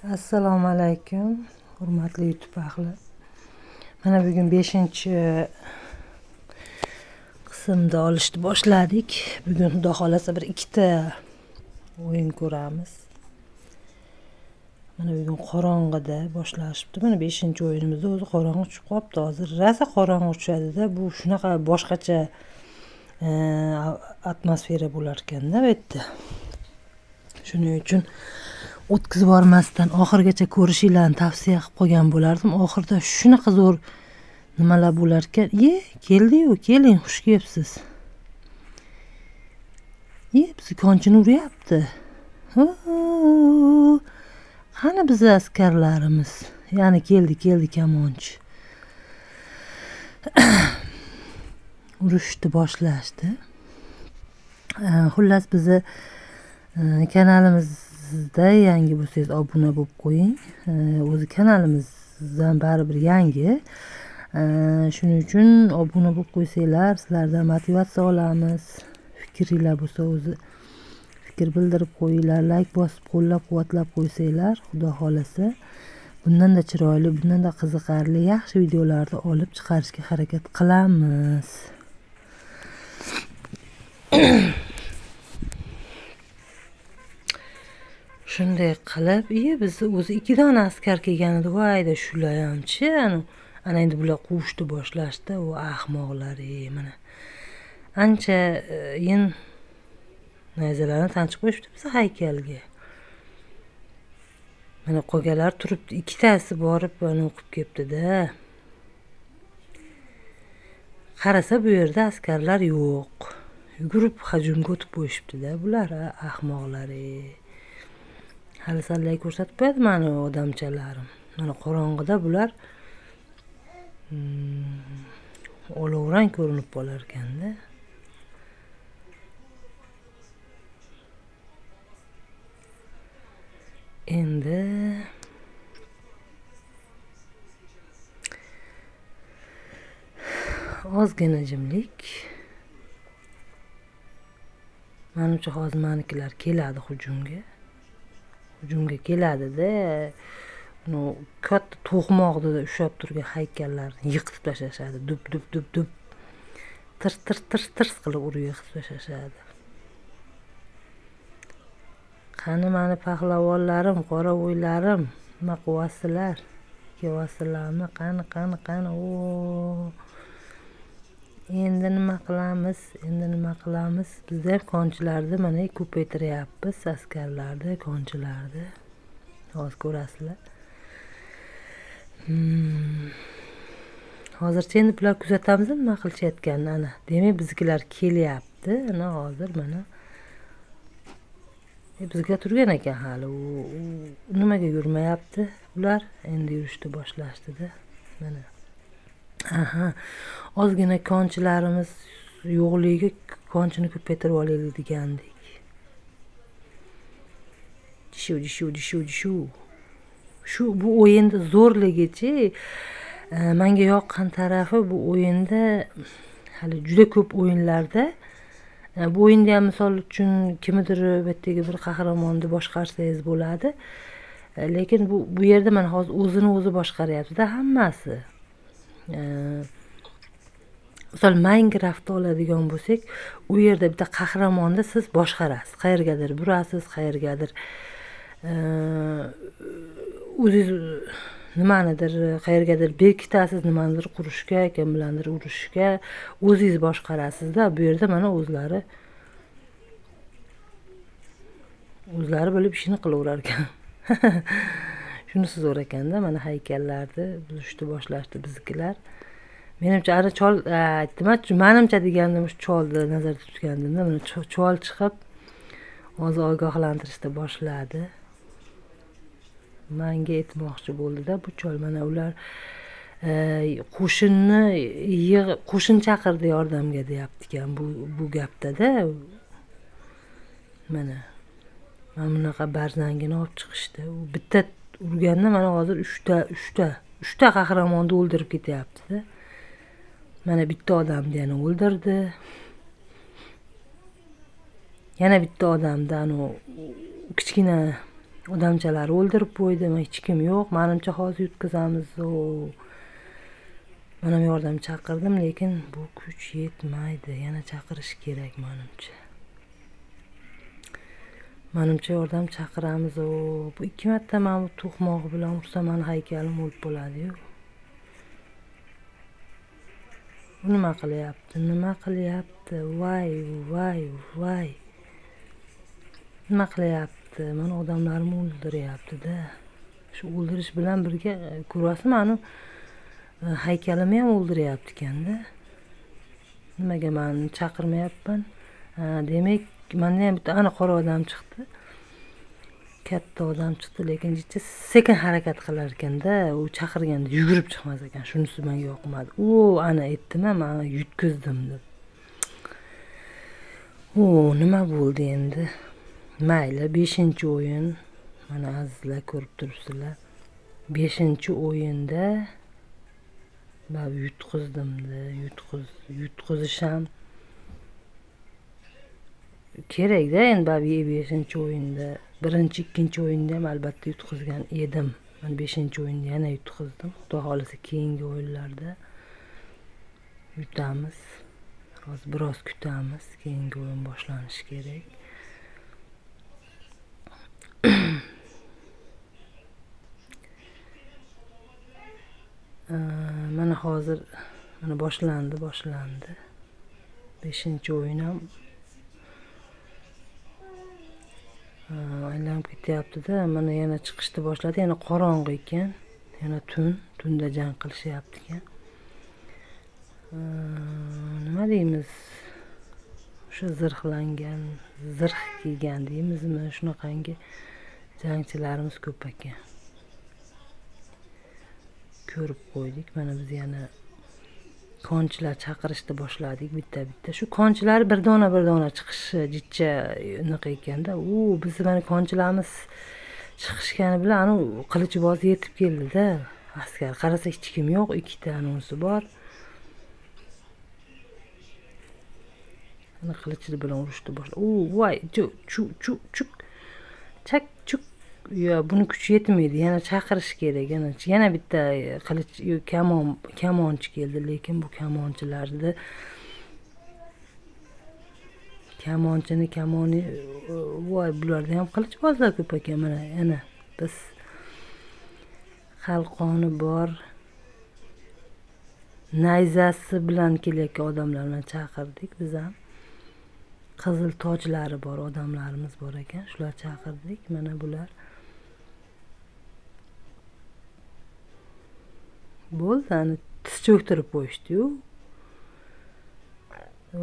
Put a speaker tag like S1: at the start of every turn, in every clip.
S1: Assalomu alaykum, hurmatli YouTube ahli. Mana bugun 5-qismda olishni boshladik. Bugun xudo xolasa bir ikkita o'yin ko'ramiz. Mana bugun qorong'ida boshlashibdi. Mana 5-o'yinimizda o'zi qorong'i tushib qolibdi. Hozir rosa qorong'i tushadi-da. Bu shunaqa boshqacha atmosfera bo'lar ekanda bu yerda. Shuning uchun o'tkazib yubormasdan oxirigacha ko'rishinglarni tavsiya qilib qo'ygan bo'lardim. Oxirida shunaqa zo'r nimalar bo'lar ekan. Ye, keldi-yu, keling, xush kelibsiz. Ye, bizni konchini uryapti. Qani bizni askarlarimiz? Ya'ni keldi, keldi kamonchi. Urushni boshlashdi. Xullas bizni kanalimizda yangi bo'lsangiz obuna bo'lib qo'ying. O'zi kanalimizdan baribir yangi. Shuning uchun obuna bo'lib qo'ysanglar, sizlardan motivatsiya olamiz. Fikringlar bo'lsa o'zi fikr bildirib qo'yinglar, like bosib qo'llab-quvvatlab qo'ysanglar, xudo xolasa bundan-da chiroyli, bundan-da qiziqarli yaxshi videolarni olib chiqarishga harakat qilamiz. Shunday qilib, bizni o'zi 2 dona askar kelgan edi. Voyda shular hamchi, ana endi bular quvishni boshlashdi, u ahmoqlar, mana. Ancha yin nayzalarni tanchib qo'yishdi bizni haykalga. Mana qolganlar turibdi, ikkitasi borib mana o'qib ketdi-da. Qarasa bu yerda askarlar yo'q. Yugurib hujumga o'tib qo'yishibdi-da bular, ahmoqlar. Hali sallay ko'rsatib qo'yadi mani odamchalarim. Mana qorong'ida bular olovrang ko'rinib qolar ekanda. Endi ozgina jimlik. Menimcha hozir manikilar keladi hujumga. Hujumga keladida, uni katta to'qmoqda ushlab turgan haykallarni yiqitib tashlashadi. Dup dup dup dup. Tirs tirs tirs tirs qilib urib yiqitib tashlashadi. Qani mani pahlavonlarim, qora o'ylarim, nima qilyapsizlar? Kelyapsizlarmi? Qani, qani, qani? O! Endi nima qilamiz? Endi nima qilamiz? Bizda ham konchilarni mana ko'paytiryapmiz, askarlarni, konchilarni. Hozir ko'rasizlar. Hozircha endi bular kuzatamiz nima qilishayotganini. Ana, demak biznikilar kelyapti. Ana hozir mana bizga turgan ekan hali. U nimaga yurmayapti bular? Endi yurishni boshlashdida. Mana. Aha, ozgina konchilarimiz yo'qligiga konchini ko'paytirib olaylik degandik. Shu shu shu shu. Shu bu o'yinda zo'rligichi, menga yoqqan tarafi bu o'yinda hali juda ko'p o'yinlarda bu o'yinda ham misol uchun kimnidir bu yerdagi bir qahramonni boshqarsangiz bo'ladi. Lekin bu yerda mana hozir o'zini o'zi boshqaryapti-da hammasi. Misol Minecraftni oladigan bo'lsak, u yerda bitta qahramonni siz boshqarasiz. Qayergadir burasiz, qayergadir o'zingiz nimanidir qayergadir bekitasiz, nimanidir qurishga, kim bilandir urushga o'zingiz boshqarasizda. Bu yerda mana o'zlari bilib ishini qilaverar ekan. Shunisi zo'r ekanda, mana haykallarni buzishni boshlashdi biznikilar. Menimcha ana chol aytdim, menimcha degandim, shu cholni nazarda tutgandimda, mana chol chiqib hozir ogohlantirishni boshladi. Menga aytmoqchi bo'ldida bu chol. Mana ular qo'shinni qo'shin chaqirdi yordamga deyapti ekan bu gapda-da. Mana bunaqa barzangini olib chiqishdi. U bitta urganda mana hozir uchta qahramonni o'ldirib ketyapti-da. Mana bitta odamni yana o'ldirdi. Yana bitta odamni ana kichkina Odamchalar o'ldirib qo'ydi, hech kim yo'q. Menimcha hozir yutqizamiz. Men ham yordam chaqirdim, lekin bu kuch yetmaydi. Yana chaqirish kerak menimcha. Menimcha yordam chaqiramiz. Bu 2 marta men bu to'qmoq bilan ursam meni haykalim o'lib bo'ladi-yu. Bu nima qilyapti? Nima qilyapti? Voy, voy, voy. Nima qilyapti? Meni odamlarim o'ldiryapti-da. Shu o'ldirish bilan birga ko'rasizmi, meni haykalimni ham o'ldiryapti ekanda. Nimaga men chaqirmayapman? Demak, menda ham bitta ana qora odam chiqdi. Katta odam chiqdi, lekin jicha sekin harakat qilar ekanda, u chaqirganda yugurib chiqmas ekan. Shunisi menga yoqmadi. U ana aytdim-a, men yutqizdim deb. U nima bo'ldi endi? Mayli, 5-o'yin. Mana azizlar ko'rib turibsizlar. 5-o'yinda men yutqizdim-da, yutqizish ham kerak-da endi 5-o'yinda. Birinchi, ikkinchi o'yinda ham albatta yutqizgan edim. Men 5-o'yinda yana yutqizdim. Xudo xolasa keyingi o'yinlarda yutamiz. Hozir biroz kutamiz, keyingi o'yin boshlanishi kerak. Mana hozir mana boshlandi. 5-o'yin ham aylanib ketyapti-da. Mana yana chiqishni boshladi. Yana qorong'i ekan. Yana tunda jang qilishyapti ekan. Nima deymiz? O'sha zirhlangan, zirh kiygan deymizmi? Shunaqangi jangchilarimiz ko'p ekan. Ko'rib qo'ydik. Mana biz yana konchilar chaqirishni boshladik bitta-bitta. Shu konchilar bir dona chiqishi jicha unaqa ekanda. U biz mana konchilarimiz chiqishgani bilan anu qilichboz yetib keldi-da. Askar qarasa hech kim yo'q, ikkita anonsi bor. Ana qilichi bilan urushni boshladi. U voy, chu chu chu chuk. Chak chuk. Yo, buni kuchi yetmaydi. Yana chaqirish kerak. Yana bitta qilich, kamonchi keldi, lekin bu kamonchilarni kamonchini kamoni voy, bularda ham qilichbozlar ko'p ekan. Mana yana biz qalqoni bor, nayzasi bilan kelayotgan odamlar bilan chaqirdik biz ham. Qizil tojlari bor odamlarimiz bor ekan, shular chaqirdik. Mana bular bo'ldi, ani tiz cho'ktirib qo'yishdi-yu.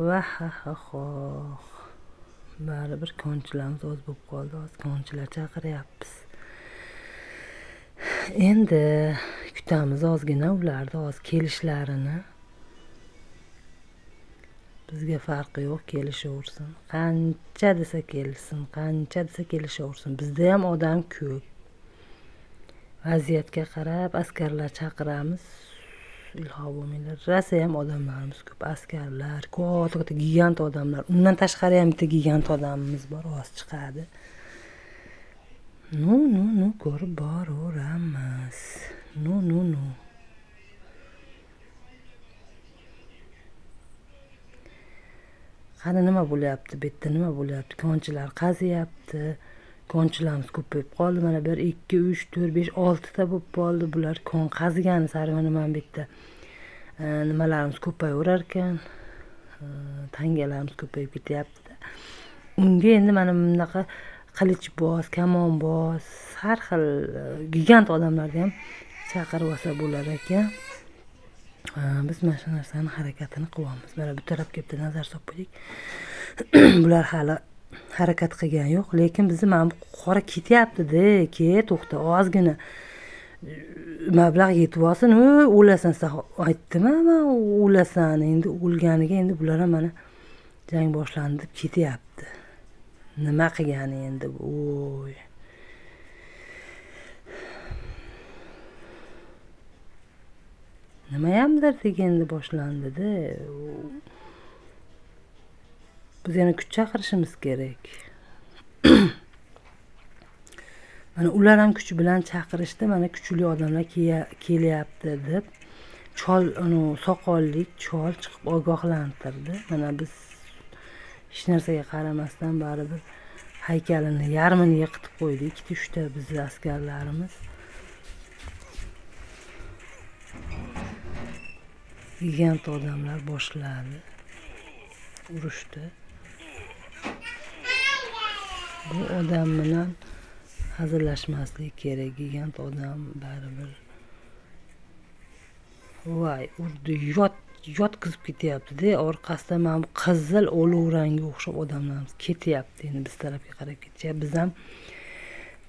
S1: Va ha ha xoh. Baribir konchilarimiz oz bo'lib qoldi. Hozir konchilar chaqiryapmiz. Endi kutamiz ozgina ularni hozir kelishlarini. Bizga farqi yo'q, kelishaversin. Qancha desa kelsin, qancha desa kelishaversin. Bizda ham odam ko'p. Vaziyatga qarab askarlar chaqiramiz. Ilho bo'lmanglar. Rosa ham odamlarimiz ko'p. Askarlar, katta-katta gigant odamlar. Undan tashqari ham bitta gigant odamimiz bor, ovoz chiqadi. Nu, nu, nu ko'rib boraveramiz. Nu, nu, nu. Qani nima bo'lyapti bu yerda, nima bo'lyapti? Konchilar qaziyapti. Konchilarimiz ko'payib qoldi. Mana 1 2 3 4 5 6 ta bo'lib qoldi. Bular kon qazigani sari mana bu yerda nimalarimiz ko'payaverar ekan. Tangalarimiz ko'payib ketyapti. Unga endi mana bunaqa qilichboz, kamonboz, har xil gigant odamlarni ham chaqirib olsa bo'lar ekan. Biz mana shu narsani harakatini qilyapmiz. Mana bu tarafga bitta nazar solib qo'ydik. Bular hali harakat qilgan yo'q, lekin bizni mana bu qora ketyapti-da, to'xta, ozgina mablag' yetib olsin, o'lasan sen, aytdim-a, men o'lasan, endi o'lganiga endi bular ham mana jang boshlandi deb ketyapti. Nima qilgani endi bu? Oy. Nimayamdir deganda boshlandi-da. Biz yana kuch chaqirishimiz kerak. Mana ular ham kuch bilan chaqirishdi, mana kuchli odamlar kelyapti deb chol, soqollik chol chiqib ogohlantirdi. Mana biz hech narsaga qaramasdan baribir haykalini yarmini yiqitib qo'ydi. Ikkita uchta bizni askarlarimiz. Gigant odamlar boshladi urushdi. Bu odam bilan hazillashmaslik kerak. Gigant odam baribir voy urdi, yotqizib ketyapti-da. Orqasidan mana bu qizil olov rangga o'xshab odamlarimiz ketyapti. Endi biz tarafga qarab ketyapti. Biz ham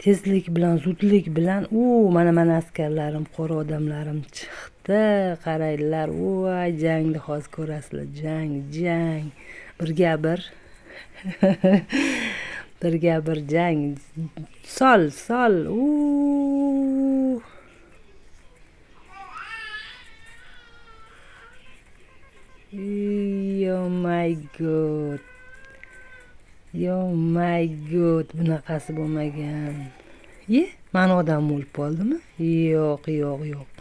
S1: tezlik bilan, zudlik bilan mana askarlarim, qora odamlarim chiqdi. Qaranglar, voy jangni hozir ko'rasizlar. Jang, jang. Birga bir. Birga bir jang. Sol, sol. Oh my god. Oh my god, bunaqasi bo'lmagan. Ye, meni odam o'lib qoldimi? Yo'q, yo'q, yo'q.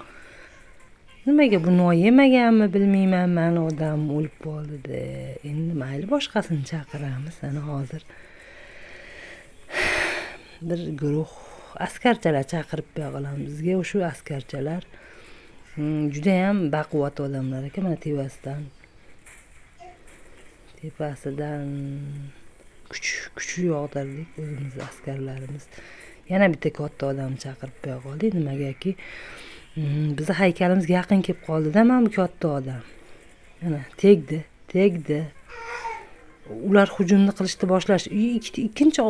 S1: Nimaga buni yemaganmi bilmayman, meni odam o'lib qoldi-da. Endi mayli boshqasini chaqiramiz. Ana hozir bir guruh askarchalar chaqirib qo'yamiz. Bizga o'sha askarchalar juda ham baquvvat odamlar ekan. Mana tepasidan kuch yog'dirdik o'zimiz askarlarimiz. Yana bitta katta odam chaqirib qo'ya qoldik. Nimagaki bizni haykalimizga yaqin kelib qoldida mana bu katta odam. Ana tegdi, tegdi. Ular hujumni qilishni boshlash. Ikkinchi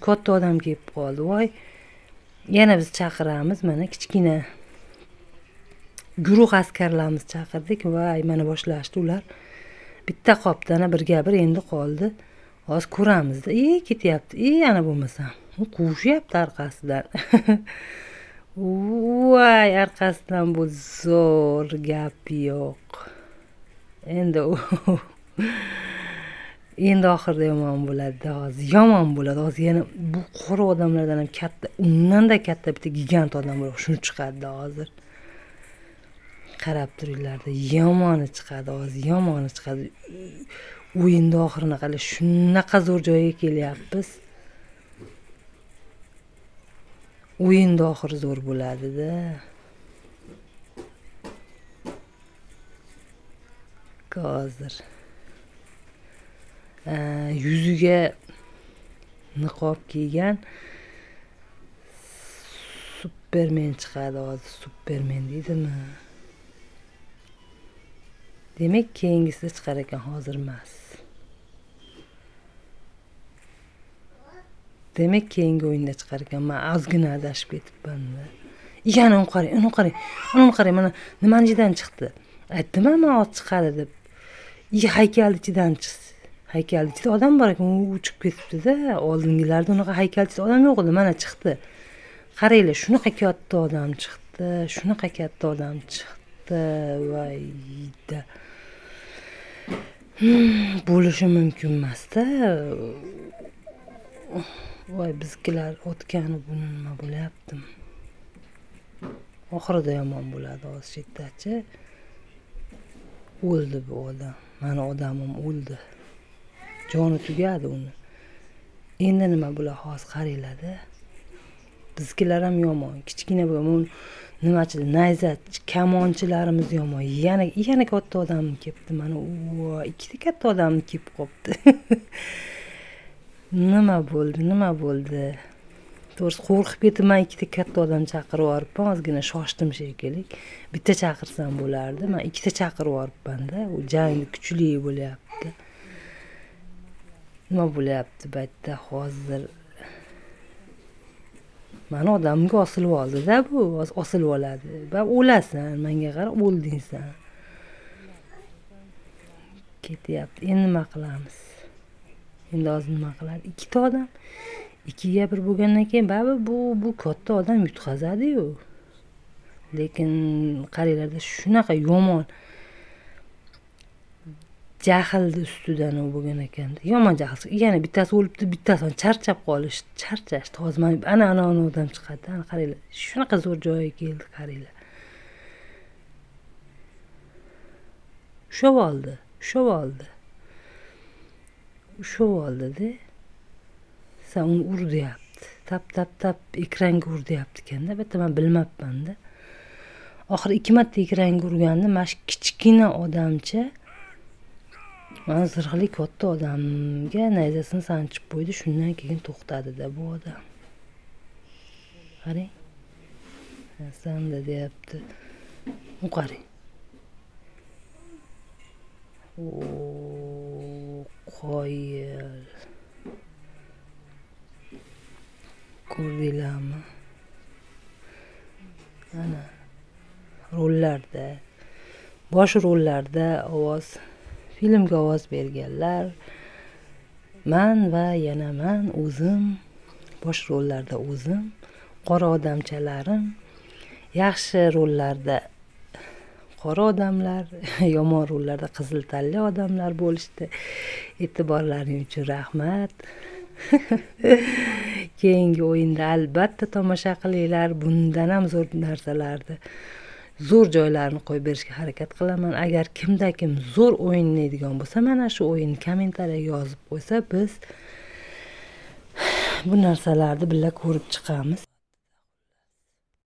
S1: katta odam kelib qoldi. Voy, yana biz chaqiramiz. Mana kichkina guruh askarlarimiz chaqirdik. Voy, mana boshlashdi ular. Bitta qopdi, ana birga bir endi qoldi. Hozir ko'ramizda. Ketyapti. Ana bo'lmasam. U quvishyapti orqasidan. Voy, orqasidan bu zo'r, gap yo'q. Endi endi oxirida yomon bo'ladi, hozir yomon bo'ladi. Hozir yana bu qora odamlardan ham katta, undan-da katta bitta gigant odam bor, shuni chiqadi hozir. Qarab turinglarda, yomoni chiqadi hozir, yomoni chiqadi. O'yinda oxirini qara, shunaqa zo'r joyga kelyapmiz. O'yinda oxiri zo'r bo'ladi-da. Hozir yuziga niqob kiygan Supermen chiqadi hozir. Supermen deydimi? Demak, keyingisida chiqar ekan, hozir emas. Demak, keyingi o'yinda chiqar ekan. Men ozgina adashib ketibman-da. Yana uni qarang, uni qarang, uni qarang, mana nimani ichidan chiqdi? Aytdim-a, men hozir chiqadi deb. Haykal ichidan chiqdi. Haykal ichida odam bor ekan, u chiqib ketibdi-da. Oldingilarda unaqa haykal ichida odam yo'q edi, mana chiqdi. Qaranglar, shunaqa katta odam chiqdi, shunaqa katta odam chiqdi. Voyda. Bo'lishi mumkin emas-da. Voy, bizkilar o'tgani buni nima bo'lyapti? Oxirida yomon bo'ladi hozir chetdachi. O'ldi bu odam. Mani odamim o'ldi. Joni tugadi uni. Endi nima bo'ladi hozir qaranglar-da. Bizkilar ham yomon. Kichkina bo'lgan nimachi, nayzachi, kamonchilarimiz yomon. Yana katta odam kelibdi. Mana ikkita katta odam kelib qopti. Nima bo'ldi, nima bo'ldi? To'g'risi qo'rqib ketib, men ikkita katta odam chaqirib yuboribman. Ozgina shoshdim shekilli. Bitta chaqirsam bo'lardi. Men ikkita chaqirib yuboribman-da. U jang kuchli bo'lyapti. Nima bo'lyapti bu yerda hozir? Mani odamga osilib oldi-da bu. Hozir osilib oladi. Va o'lasan, menga qara, o'lding sen. Ketyapti. Endi nima qilamiz? Endi hozir nima qiladi? Ikkita odam 2ga 1 bo'lgandan keyin baribir bu katta odam yutqazadi-yu. Lekin qaranglarda shunaqa yomon Jahlni ustidan u bo'lgan ekanda. Yomon jahl. Yana bittasi o'libdi, bittasi charchab qolishdi, charchashdi. Hozir mana ana odam chiqadi. Ana qaranglar. Shunaqa zo'r joyga keldi, qaranglar. Ushlab oldi, ushlab oldi. Ushlab oldi-da. Sen uni ur deyapti. Tap tap tap ekranga ur deyapti ekanda. Bitta men bilmabman-da. Oxiri 2 marta ekranga urganda mana shu kichkina odamcha mana zirhli katta odamga nayzasini sanchib qo'ydi. Shundan keyin to'xtadi-da bu odam. Qarang. Sanda deyapti. U qarang. O, qoyil. Ko'rdinglarmi? Ana rollarda, bosh rollarda ovoz, filmga ovoz berganlar man va yana man o'zim, bosh rollarda o'zim, qora odamchalarim, yaxshi rollarda qora odamlar, yomon rollarda qizil tanli odamlar bo'lishdi. E'tiborlaring uchun rahmat. Keyingi o'yinda albatta tomosha qilinglar. Bundan ham zo'r narsalarni, zo'r joylarni qo'yib berishga harakat qilaman. Agar kimda kim zo'r o'ynaydigan bo'lsa, mana shu o'yinni kommentariyaga yozib qo'ysa, biz bu narsalarni birga ko'rib chiqamiz.